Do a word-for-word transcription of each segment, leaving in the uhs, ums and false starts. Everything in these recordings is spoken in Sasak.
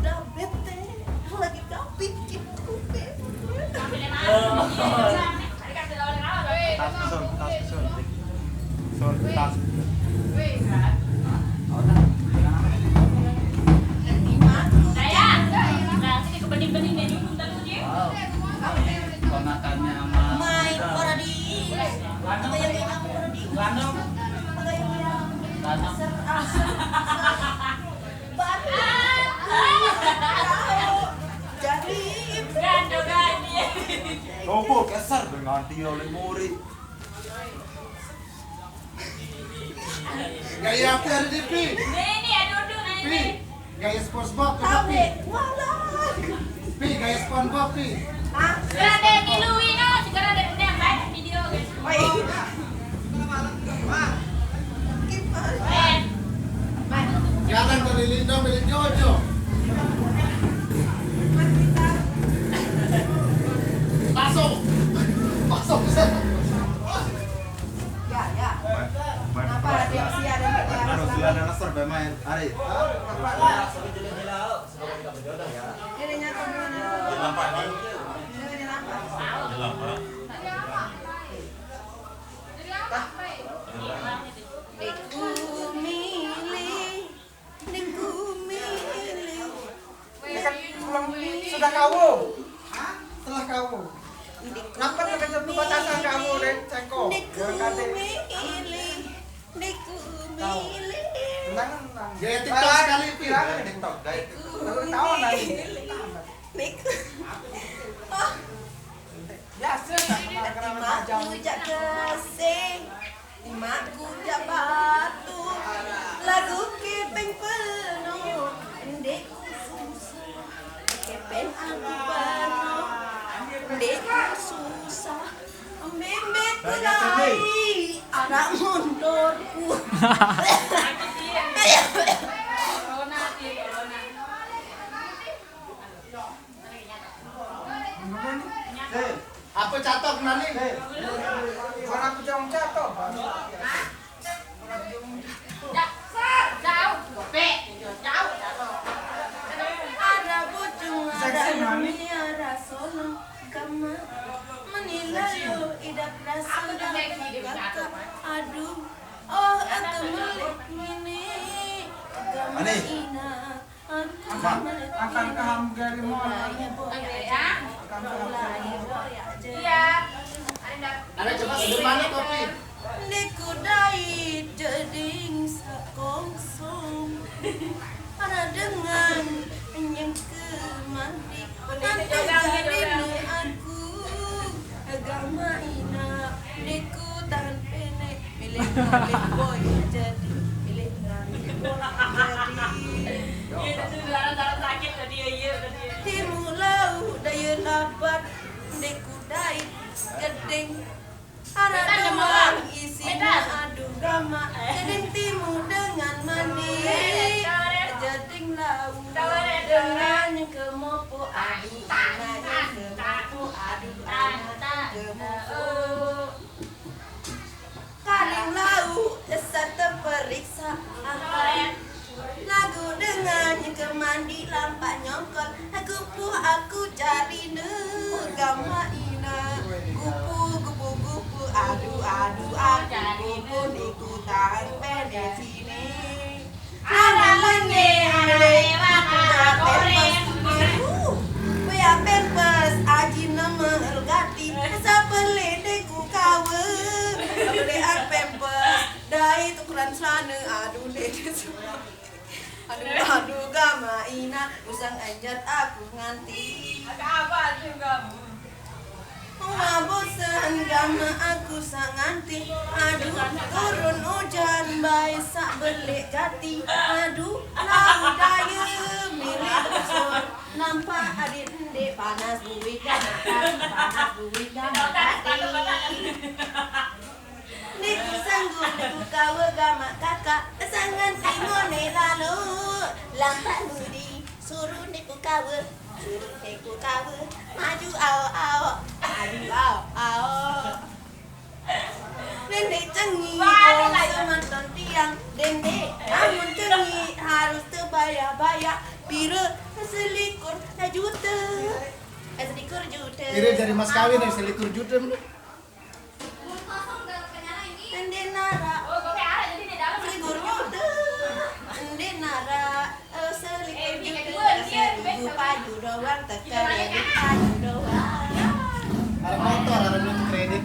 Udah bete, lagi kapit gitu. Tas ke Son, tas ke Son. Son, tas. Nah, ya. Nah, sini ke bening-bening dia dulu, ntar lu dia. Ponakannya sama Main paradis. Apa yang bilang paradis? Apa yang bilang? Ser, ah, ser, ser. Baru. Jadi Gado gadi. Coba geser dengan dia oleh muri. Gaya apa ada di Pi? Ini ya duduk Pi, ini. Gaya SpongeBob coba Tahu Pi. deh. Walah. Pi, gaya SpongeBob Pi. Ah, Sudah deh diluin, oh, sekarang ada yang baik video, guys. oi. Gimana? Eh, Jalan dari Lindong dari Jojo. Pasok. Pasok. Ya, ya. Kenapa dia usia dan Manusia dan serba main. Ari. Ini nyata gimana? Ini nyata. Niku milih, niku milih. Ini kan belum sudah kau. Setelah kau. Kenapa terkejut tuh batasan kamu deh, cengkok? Niku Biar kate. Milih, niku milih. Tenang, tenang. Gaya TikTok sekali Pi. Silakan. TikTok, guys. Baru tahu nanti. Niku. Oh, Biasa sama kenal-kenal macam. Imakku jak kasih, imakku jak batu. Lagu kepeng penuh, ndekku susah. Kepeng aku penuh, ndekku susah. Mimpiku lai, anak mundurku. corona sih, corona. Sip. Apa catok nani? Bukan aku jong jatuh. Jauh, jauh, jauh. Ada bocung, ada mami, ada solo, kama. Menilai lo idap rasa kakak. Aduh, oh, aku milik ini. Gama ina, aku milik Akan ini. kaham gari mau. Mulai boya, Ya, Akan kaham mulai gari mau. Boya aja. Iya. Ada coba sebelah mana kopi? Niku dai jeding sakongsom. Ada dengan nyengke mandi. Nanti jadi aku agama ina. Niku tahan penek. Milik milik boy jadi. Milik milik boy jadi. Iya, itu sudah dalam sakit tadi ya, iya tadi. Timu lau daya labat. Niku dai geding. Ada doang isinya, aduh gama. Jeding timu dengan mandi. Jeding lau dengan kemopo. Aduh anak kemopo. Aduh anak kemopo. Kaling lau esa terperiksa. Lagu dengan kemandi lampak nyongkol. Aku puh aku cari ne gama ina. Gupu gupu gupu, aduh aduh aduh, gupu niku tahan pene sini. Nama lenge lewat goreng. Kuya pempes aji nama elgati. Sapele deku kawe. Sapele pempes dai tukeran celana. Aduh deh. Aduh aduh gama ina, usang anjat aku nganti. Agak apa aja kamu? Wah bosen gama aku sanganti. Aduh turun ujan bae sak belik gati. Aduh lau daya milik besar. Nampak adit ndek panas buik gama kaki, panas buik gama kaki. Niku sanggup niku kawa gama kakak. Sanganti mone lalu lampak budi. Suruh niku kawa, suruh niku kawa. Maju ao ao, maju ao ao. Nenek cengi, oh semantan tiang. Dende, namun cengi harus terbayar-bayar. Pira? Selikur juta. Eh, selikur juta. Pira jari mas kawin yang selikur juta, men? Ende nara. Selikur juta. Ende nara. Eh, selikur juta. Seribu payu doang, teka kredit payu doang. Ada motor, ada duit kredit.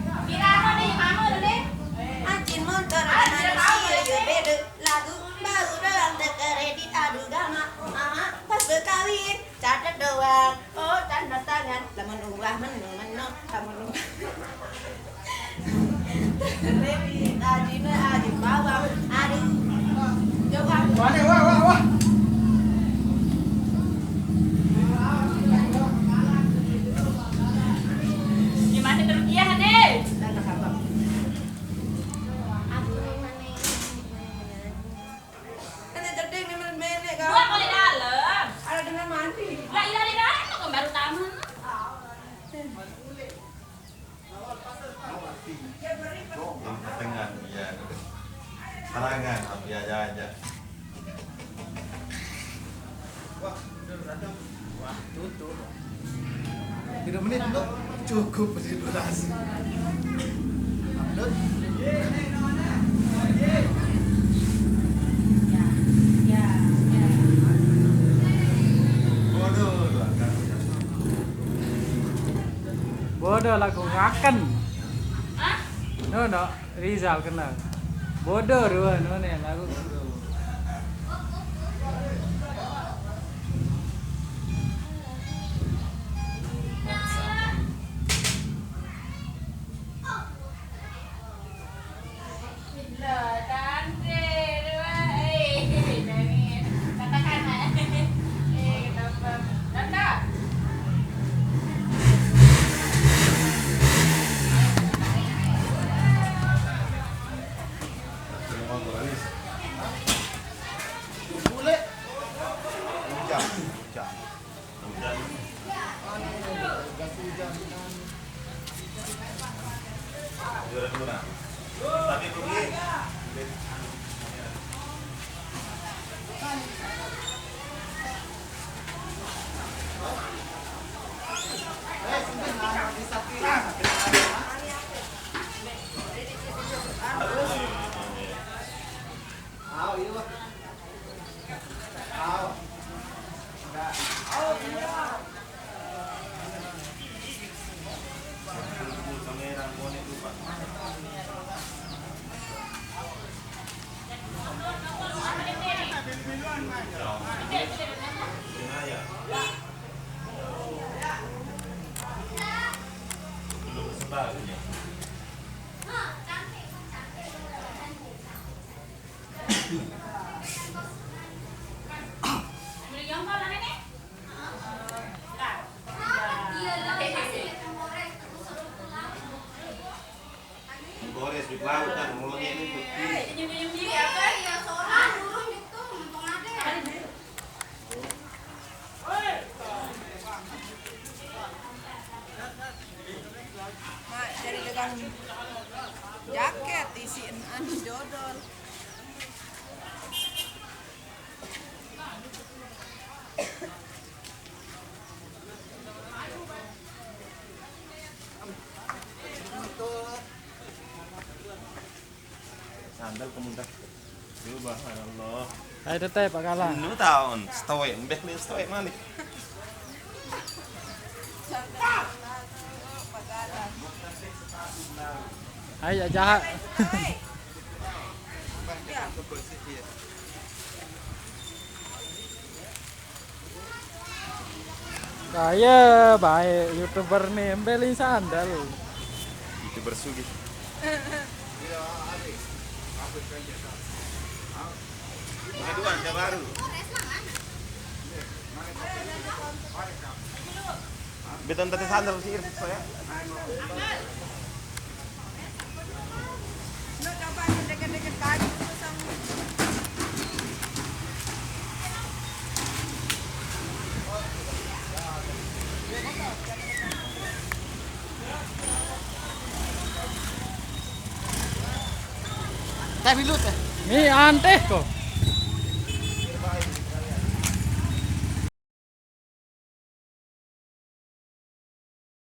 Acin motor, ada manusia, ya beda. Lagu baru doang, teka kredit, aduh gama. Aha, pas berkawin, catet doang. Oh, tanda tangan. Lamun uwah menu-menu, lamun uwah. Kredit, ajine, ajin bawang. Aduh. Jauh, ah. Wah, wah, wah, wah. Gimana tuh rupiah, Dek? Tanda apa? Aduh, mana ini? Kan jadi memek-memek, kan? Gua kalau dalam. Ada dengan mandi. Lah, iya, di dalam tuh baru tamu. Yang tengah, iya. Sarangan, biasa aja. Wah, tutup. Tiga menit, Dok. Cukup di durasi. Upload. Bodoh, lagu ngaken. Hah? No, no. Rizal kenal. Bodoh dua, no, nih, lagu. Gores di laut kan, mulutnya ini putih. Mak, jadi dengan jaket isiin anu dodol. Sandal kemudian. Subhanallah. Ayo, tetep, Pak Kalang. Lu tahun, stoik, mbeh, lu stoik, malik. Ayo, jahat. Kaya bae YouTuber nih, beli sandal. YouTuber sugih. Kedua, yang baru. Beton tadi sandal sih, ya. Tapi lu teh. Ni anteh ko.